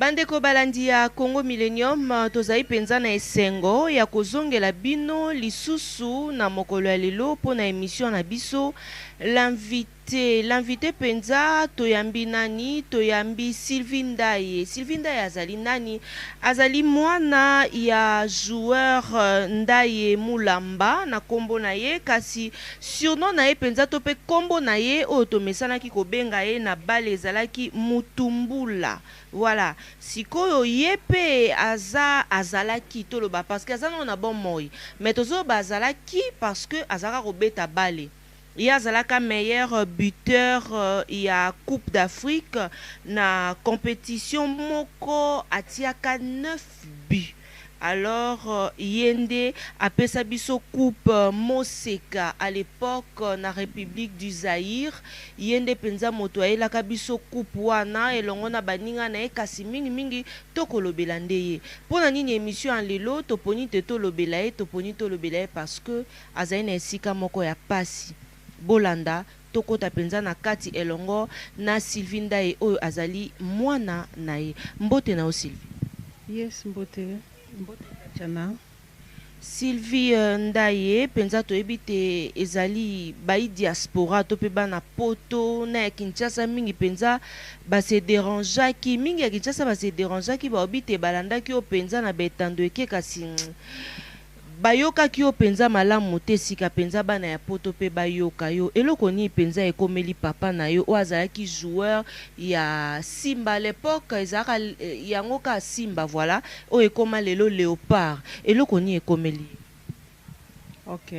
Bandeko balandi ya Congo Millennium, tozali mpenza na esengo ya kozongela bino lisusu na mokolo ya lelo mpo na emission na biso L'invité. L'invité mpenza toyambi nani? Toyambi Sylvie Ndaye. Sylvie Ndaye azali nani? Azali mwana ya joueur Ndaye Mulamba na kombo na ye, kasi surnom na ye mpenza to mpe kombo na ye oyo tomesanaki kobenga ye na bale ezalaki Mutumbula. Voilà. Sikoyo ye mpe aza azalaki toloba parce que aza nano na bomoi, mais tozoloba azalaki parce que azalaka kobeta bale. Ye azalaka meilleur buteur ya Coupe d'Afrique na competition moko, atiaka 9 buts. Alors ye nde apesa biso coupe Moseka à l'époque na République du Zaïre. Ye nde mpenza moto ayelaka biso coupe wana elongo na baninga na ye, kasi mingimingi tokolobela nde ye. Mpo na nini émission ya lelo toponi te tolobela ye? Toponi tolobela ye parce que azali na esika moko ya pasi. Bolanda, tokota mpenza na kati elongo na Sylvie Ndaye oyo azali mwana na ye. Mbote na yo, Sylvie. Yes, mbote, mbote Tatiana. Sylvie Ndaye, mpenza toyebi te ezali bai diaspora to mpe bana Poto na ya Kinshasa mingi mpenza base dérangeaki mingi, ya Kinshasa base dérangeaki, baobi te balandaki yo mpenza na betando eke, kasi bayokaki yo mpenza malamu te. Sika mpenza bana ya Poto mpe bayoka yo, eloko nini mpenza ekomeli papa na yo oyo azalaki joueur ya Simba à l'époque? Ezalaka yango kaka Simba, voilà, oyo ekóma lelo Léopard. Eloko nini ekomeli ye? Ok,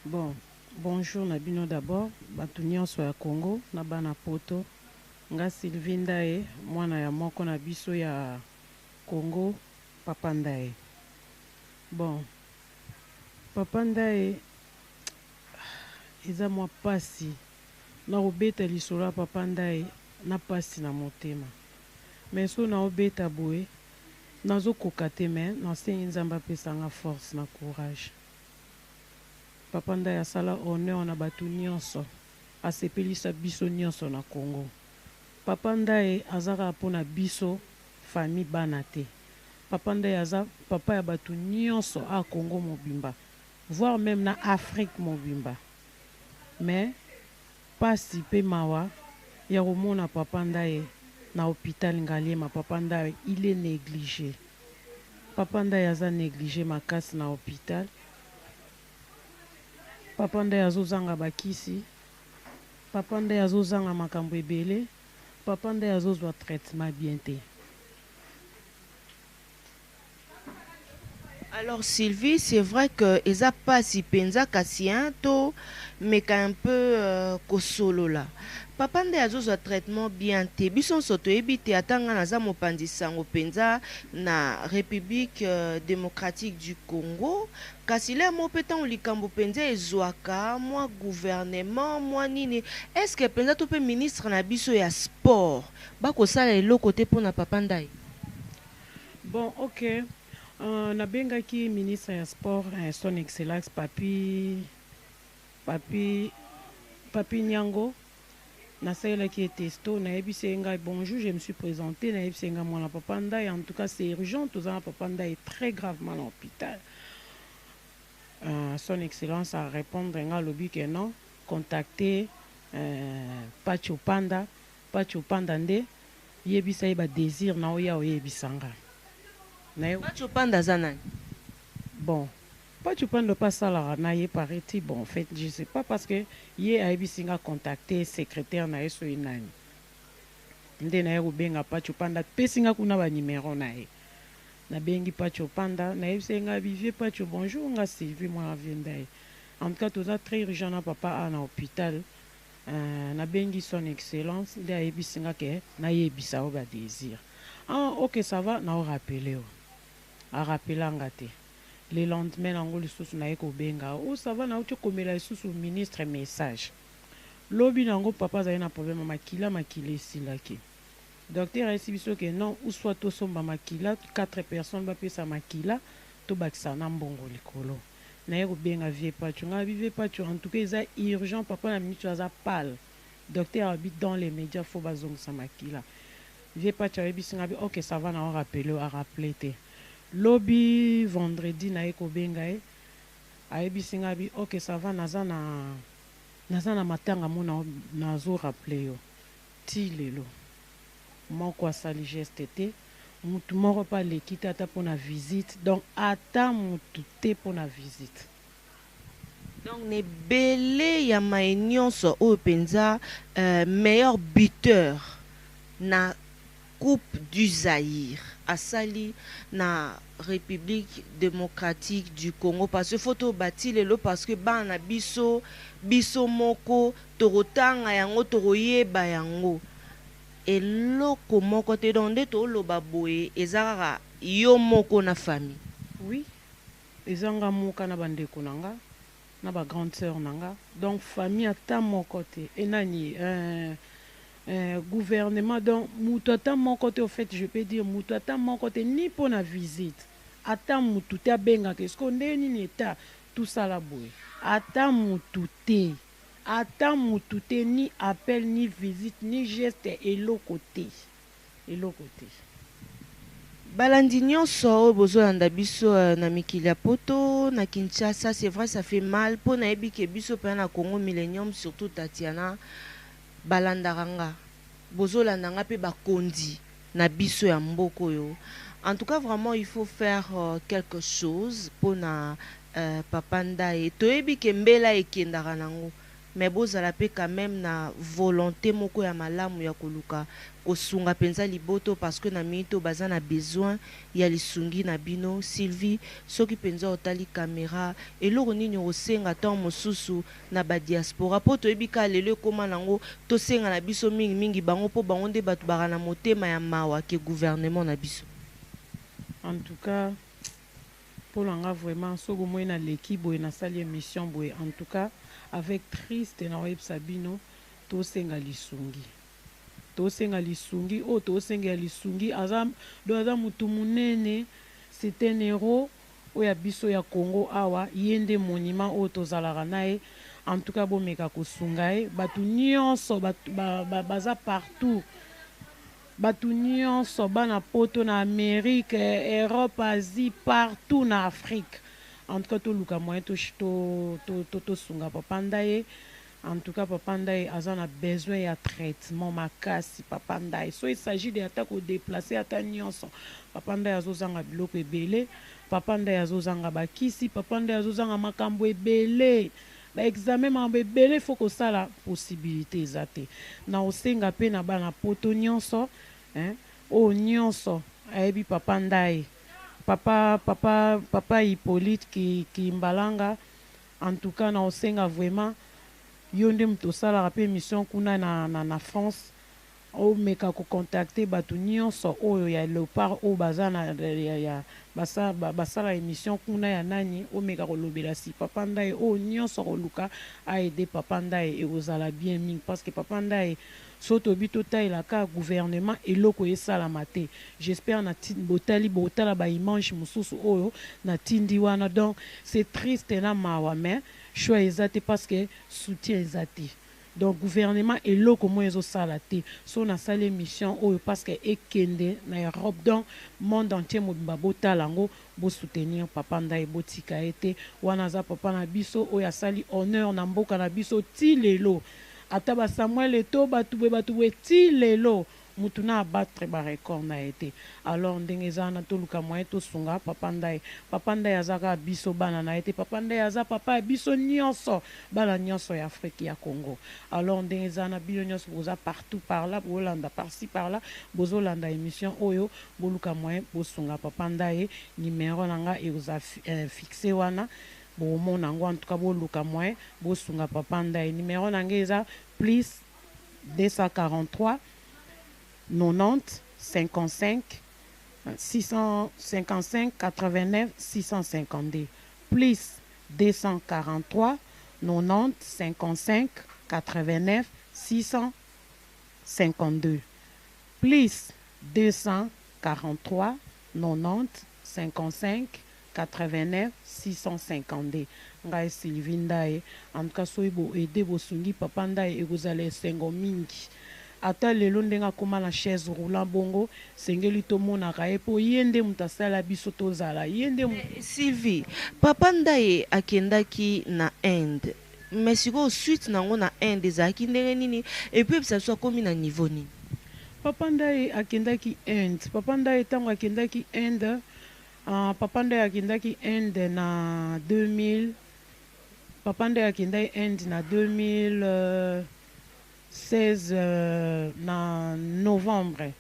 bon, bonjour na bino d'abord, bato nyonso ya Congo na bana Poto. Nga Sylvie Ndaye, mwana ya moko na biso ya Congo, papa Ndaye. Bon, papa Ndaye, eza mwa pasi na kobeta lisolo ya papa Ndaye na pasi na motema, mais so naobeta boye nazokoka te, mais nasengi Nzambe apesanga force na courage. Papa Ndaye asala honneur na bato nyonso, asepelisa biso nyonso na Congo. Papa Ndaye aza kaka mpona biso famille bana te. Papa Ndaye aza papa ya bato nyonso a Congo mobimba, voire même na Afrique mobimba. Mais pasi mpe mawa ya komona papa Ndaye na hôpital Ngaliema. Papa Ndaye, il est négligé. Papa Ndaye aza négligé makasi na hôpital. Papa Ndaye azozanga bakisi, papa Ndaye azozanga makambo ebele, papa Ndaye azozwa traitement bien te. Alors Sylvie, c'est vrai que eza pasi mpenza, kasi hein, to meka un peu kosolola. Papa nde azozwa traitement bien te. Biso nyonso toyebi te, ata nga naza mopanzi sango mpenza na République démocratique du Congo, kasi le mo mpe ntango likambo mpenza ezwaka mwa gouvernement mwa nini, est ce que mpenza to mpe ministre na biso ya sport bakosala eloko te mpona papa Ndai? Bon, ok, nabengaki ministre ya sport, son excellence Papi Nyango. Nasalelaki ye texto, nayebisi ye ngai bonjour, je me suis présenté, nayebisi ye ngai mwana papa Ndai, en tout cas c'est urgent, toza na papa Ndai très gravement na hôpital. Son excellence a répondre nga, alobi ke non, contacter Pacho Panda. Pacho Panda nde yebisa ye badésir na oya oyebisa nga na ye. Pacho Panda aza nani? Bon, Pacho Panda mpe asalaka na ye, paraît-il. Bon, en fait je sais pas, parce que ye ayebisi nga contacter secrétaire na ye soki nani. Nde naye kobenga Pacho Panda, apesi nga kuna banimero na ye. Nabengi Pacho Panda, nayebisi ye nga vieux Pacho, bonjour, nga Sylvie, mwana vieux Ndaye. En tout cas toza très urgent na papa a na hôpital. Nabengi son excellence, nde ayebisi nga ke nayebisa yo badésir. Ah ok, ça va, naorappeler yo. Arappeler nga te. Le lendemain nango lisusu naye kobenga: o ça va, nauti komela lisusu ministre message. Lobi nango papa azali na problème ya makila, makila esilaki. Docteur ayesi biso ke non, ou soit tosomba makila, quatre personnes bapesa makila, tobakisa na mbongo likolo. Naye kobenga vieux Pacho, ngai abi: vieux Pacho, en tout cas eza urgent, papa na minute aza pale, docteur abi dans les médias faut bazongisa makila. Vieux Patsho ayebisi nga bi ok ça va nao rappeler yo a rappeler te. Lobi vendredi naye kobenga ye ayebisi nga bi ok ça va naza na naza na matanga mo nao nazo rappeler yo. Ti lelo moko asali geste te, mutu moko pe aleki te ata pona visite donc ata mutu te pona visite. Donc na ebele ya maye nionso oyo penza meilleur buteur na coupe du Zaïre asali na Republique democratique du Congo parce que faut toloba ti lelo parce que bana na biso biso moko tokotanga yango tokoyeba yango eloko moko te donc nde toloba boye eza kaka yo moko na famille. Oui eza nga moka na ba ndeko na nga na ba grande sœur na nga donc famille ata moko te et nani gouvernement donc mutu ata moko te au fait je peux dire mutu ata moko te ni pona visite ata mutu te abengaka esiko ndenge nini eta tosala boye ata mutu te ata mutu te ni appel ni visite ni geste eloko te eloko te. Balandi nyonso oyo bozolanda biso na mikili ya poto na Kinshasa, c'est vrai, ça fait mal mpo nayebi ke biso mpenza na Congo Millennium, surtout Tatiana, balandaka nga, bozolanda nga mpe bakonzi na biso ya mboka oyo. En tout cas vraiment il faut faire quelque chose mpona papa Ndaye. Toyebi ke mbela ekendaka nango, mais bozala mpe quand même na volonté moko ya malamu ya koluka kosunga mpenza liboto, parce que na minute oyo baza na besoin ya lisungi na bino. Sylvie, soki mpenza otali caméra, eloko nini okosenga ntango mosusu na badiaspora, mpo toyebi kaka lelo ekóma nango tosenga na biso mingimingi bango, mpo bango nde bato baka na motema ya mawa ke gouvernement na biso? En tout cas mpo na nga vraiment, soki omoi naleki boye, nasali émission boye, en tout cas avec triste nakoyebisa bino, tosenga lisungi, tosenga lisungi oyo tosengela lisungi aza donc aza motu monene, c'est un héros oyo ya biso ya Congo awa, ye nde monument oyo tozalaka na ye. En tout cas bomeka kosunga ye, bato nyonso baza partout, bato nyonso bana poto, na Amérique, Europe, Asie, partout na Afrique. En tout cas toluka moyen tosunga papa Ndaye. En tout cas papa Ndaye aza na besoin ya traitement makasi. Papa Ndaye, so il s'agit de ata kodéplacer, ata nyonso, papa Ndaye azozanga biloko ebele, papa Ndaye azozanga bakisi, papa Ndaye azozanga makambo ebele, baexamen, makambo ebele faut kosala, possibilité eza te. Na osenga mpe na bana poto nyonso, oyo nyonso ayebi papa Ndaye, papa Hippolyte Kimbalanga, en tout cas na osenga vraiment, yo nde moto osalaka mpe émission kuna na France, omeka kocontacter bato nyonso oyo ya Léopard oyo baza na ya basala émission kuna ya nani, omeka kolobela si papa Ndaye, oyo nyonso koluka aide papa Ndaye, ekozala bien mingi, parce que papa Ndaye, so tobi totalelaka gouvernement, eloko esalama te. J'espère na botali, botala baimage mosusu oyo natindi wana. Donc c'est triste na mawa, mais choix eza te parce que soutien eza te. Donc gouvernement eloko moko ezosala te. So nasali émission oyo parce que ekende na Europe, donc monde entier mobimba botala yango, bosoutenir papa Ndai, botika ye te. Wana aza papa na biso oyo asali honneur na mboka na biso ti lelo. Ata basamuel Eto, bato boye, bato boye, ti lelo mutu na abattre barecord na ye te. Alors ndenge eza wana, toluka moyen tosunga papa Ndai. Papa Ndai aza kaka biso bana na ye te, papa Ndai aza papa ya biso nyonso, bana nyonso ya Afrique, ya Congo. Alors ndenge eza wana, bino nyonso boza partout par là, bolanda par-ci par là, bozolanda émission oyo, boluka moyen bosunga papa Ndai. Numéro na nga ekoza fixe wana, bomona yango. En tout cas boluka moyen bosunga papa Ndai. Numéro na nga eza plus 243 90 55 655 89 652, plus 243 90 55 89 652, plus 243 90 55 89 652. Ngai Sylvie Ndaye. En tout cas soki boaide, bosungi papa Ndaye, ekozala esengo mingi. Ata lelo ndenge akoma na chaise roulant bongo, sengeli tomonaka ye mpo ye nde moto asala biso tozala ye nde. Sylvie, papa Ndaye akendaki na Inde, mais sikoyo suite nango na Inde ezalaki ndenge nini? Et puis ebisa biso akomi na niveau nini? Papa Ndaye akendaki Inde. Papa Ndaye, ntango akendaki Inde, papa Ndaye akendaki Inde na 2000. Papa Ndaye akendaki Inde na 2016, na novembre.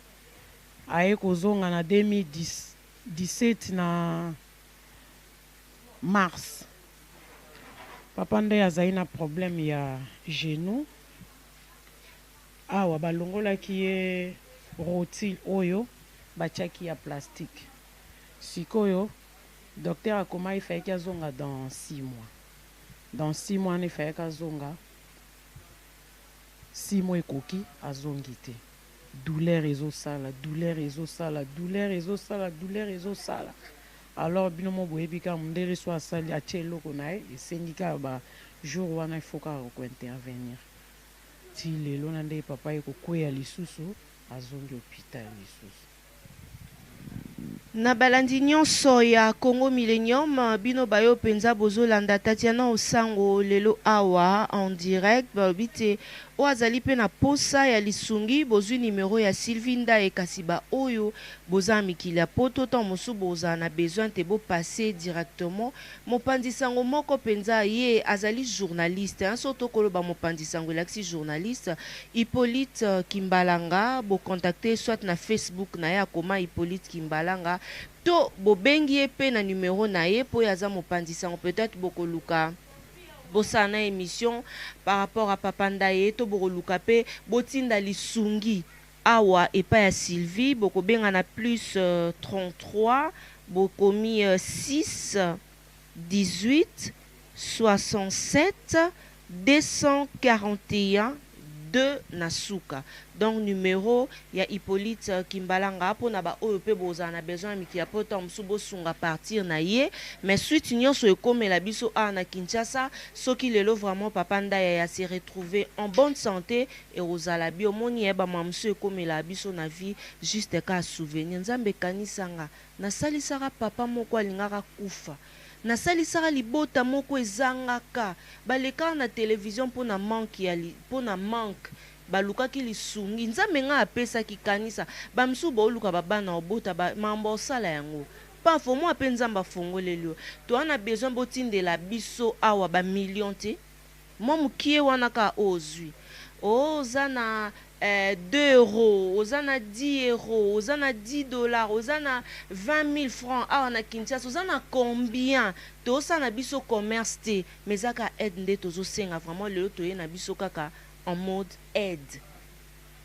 Aye kozonga na 2017 na mars. Papa Ndaye azali na problème ya genou. Awa balongolaki ye rotule oyo batiaki ya plastique. Sikoyo docteur akoma efayaki azonga dans 6 mois. Dans 6 mois wana efayaki azonga. 6 mois ekoki, azongi te. Douleur ezosala, douleur ezosala, douleur ezosala, douleur ezosala. Alors bino mo boyebi kaka, mondele so asali, atie eloko na ye, esengi kaka ba jour wana, il faut kaka kointervenir. Ti lelo na nde papa ye kokweya lisusu, azongi hôpital lisusu. Na balandi nyonso ya Congo Millennium, bino bayo mpenza bozolanda Tatiana Osango lelo awa en direct, balobi te oyo azali mpe na posa ya lisungi, bozwi nimero ya Sylvie Ndaye. Kasi baoyo boza na mikili ya Poto, ntango mosusu bozala na besoin te bopasser directement mopanzi sango moko mpenza. Ye azali journaliste, hein? So tokoloba mopanzi sango elakisi journaliste Hippolyte Kimbalanga. Bocontacte soit na Facebook na ye, akoma Hippolyte Kimbalanga, to bobengi ye mpe na numero na ye, mpo oyo aza mopanzi sango. Peut-être bokoluka bosala na émission par rapport à papa Ndaye, to bokoluka mpe botinda lisungi awa epai ya Sylvie. Bokobenga na plus 33, bokomi 6 18 67 241 2 na suka. Donc numéro ya Hippolyte Kimbalanga mpona baoyo mpe bozala na besoin ya mikili ya poto mosusu, bosunga partir na ye. Mais suite nyonso ekomela biso awa na Kinshasa, soki lelo vraiment papa Ndaya ya se retrouver en bonne santé, ekozala bi omoni ye bamama mosusu ekomela biso na vie, juste ka souvenir. Nzambe ekanisanga nasalisaka papa moko alingaka kufa, nasalisaka libota moko ezangaka, balekaka na télévision mpona manque ya mpona manque, balukaki lisungi. Nzambe ngai apesaki. Kanisa bamisusu baoluka babana, obota mambo, osala yango pafo mwa mpe Nzambe afongoleli yo. Toza na besoin botindela biso awa bamillion te, mwa mokie wana kaka oyo ozwi. Oza na 2 euros, oza na 10 euros, oza na 10 dollars, oza na 20 000 francs awa na Kinshasa, oza na combien, tozosala na biso commerce te, mais eza kaka aide nde tozosenga. Vraiment lelo toye na biso kaka en mode aide.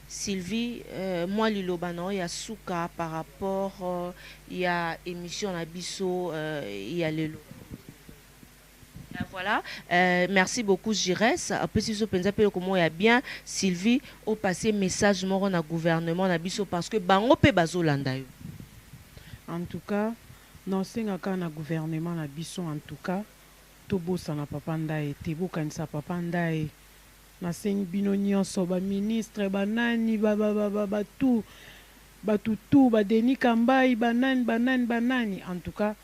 Sylvie, mwa liloba na oyo ya suka par rapport ya émission na biso ya lelo. Voilà, merci beaucoup Jires. Apesi biso mpenza mpe eloko moko ya bien. Sylvie, opasse message moko na gouvernement na biso, parce que bango mpe bazolanda yo. En tout cas nasengaka na gouvernement na biso, en tout cas tobosana papa Ndaye te, bokanisa papa Ndaye. Nasengi bino nyonso, baministre, banani, batu bato tu, baDenis Kambai, banani, banani, banani, en tout cas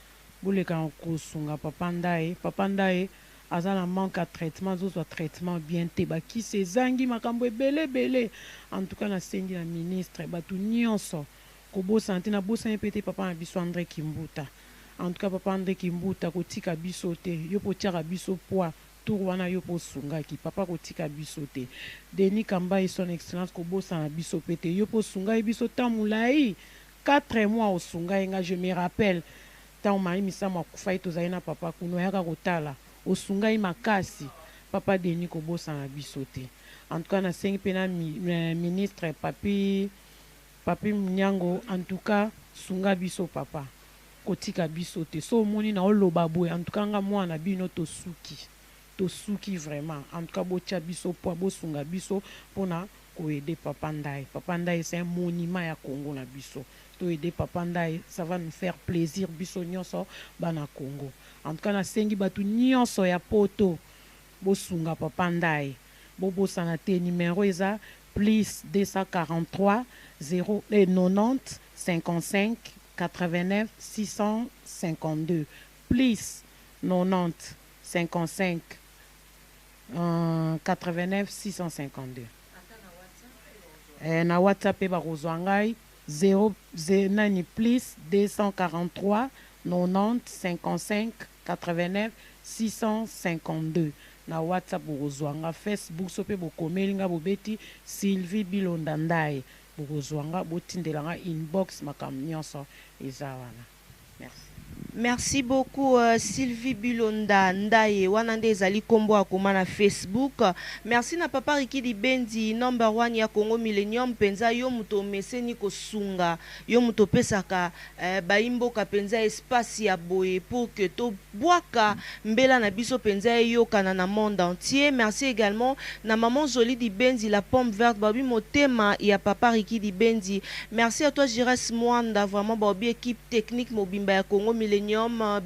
boleka na kosunga papa Ndaye. Papa Ndaye aza na manque ya traitement, azozwa traitement bien te, bakisi ezangi, makambo ebele ebele. En tout cas nasengi na ministre, bato nyonso, kobosana te. Nabosani mpe te papa na biso André Kimbuta. En tout cas papa André Kimbuta, kotika biso te. Yo mpo otiaka biso poids tour wana, yo mpo osungaki papa, kotika biso te. Denis Kambai, son excellence, kobosana biso mpe te. Yo mpo osungai biso ntan molai, 4 mois osungai nga. Je me rappelle ntango Marie Misamu akufai, tozali na papa kuna, oyaka kotala, osungai makasi. Papa Denis, kobosana biso te. En tout cas nasengi mpe na ministre Papi, Papi Munyango, en tout cas sunga biso papa, kotika biso te. So omoni na oloba boye, en tout cas nga mwana bino, tosuki, tosuki vraiment. En tout cas botya biso poids, bosunga biso mpona koaider papa Ndaye. Papa Ndaye, c'est un monument ya Congo na biso. Toaider papa Ndaye, ça va nous faire plaisir, biso nyonso bana Congo. En tout cas nasengi bato nyonso ya Poto, bosunga papa Ndaye, bobosana te. Numero eza Plus 243 0 eh, 90 55 89 652. Plus 90 55 89 652. Eh, na WhatsApp mpe bakozwa ngai 0 nani plus 243 90 55 89 652 na WhatsApp bokozwa nga. Facebook so mpe bokomeli nga, bobeti Sylvie Bilonda Ndai, bokozwa nga, botindela nga inbox, makambo nyonso eza wana. Merci. Merci beaucoup Sylvie Bilonda Ndaye, wana nde ezali kombo akoma na Facebook. Merci na papa Riki Dibendi, number one ya Congo Millennium. Mpenza yo moto omeseni kosunga, yo moto opesaka bayimboka mpenza espace ya boye pour que tobwaka mbela na biso mpenza eyokana na monde entier. Merci également na maman Zoli Dibenzi, la pomme verte, babi motema ya papa Riki Dibenzi. Merci à toi Jires Mwanda, vraiment babi équipe technique mobimba ya Congo Millennium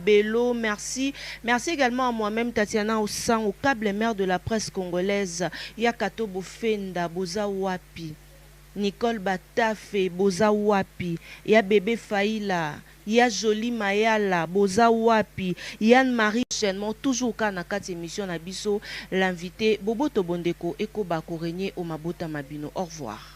Bello, merci. Merci également à moi-même Tatiana Osang, au câble mère de la presse congolaise. Yakato Bofenda, boza wapi? Nicole Batafe, boza wapi? Ya bébé Faïla, ya Jolie Mayala, boza wapi? Yann Marie prochainement toujours ka na kati émission na biso L'invité. Boboto bondeko ekoba ko régner o mabota mabino. Au revoir.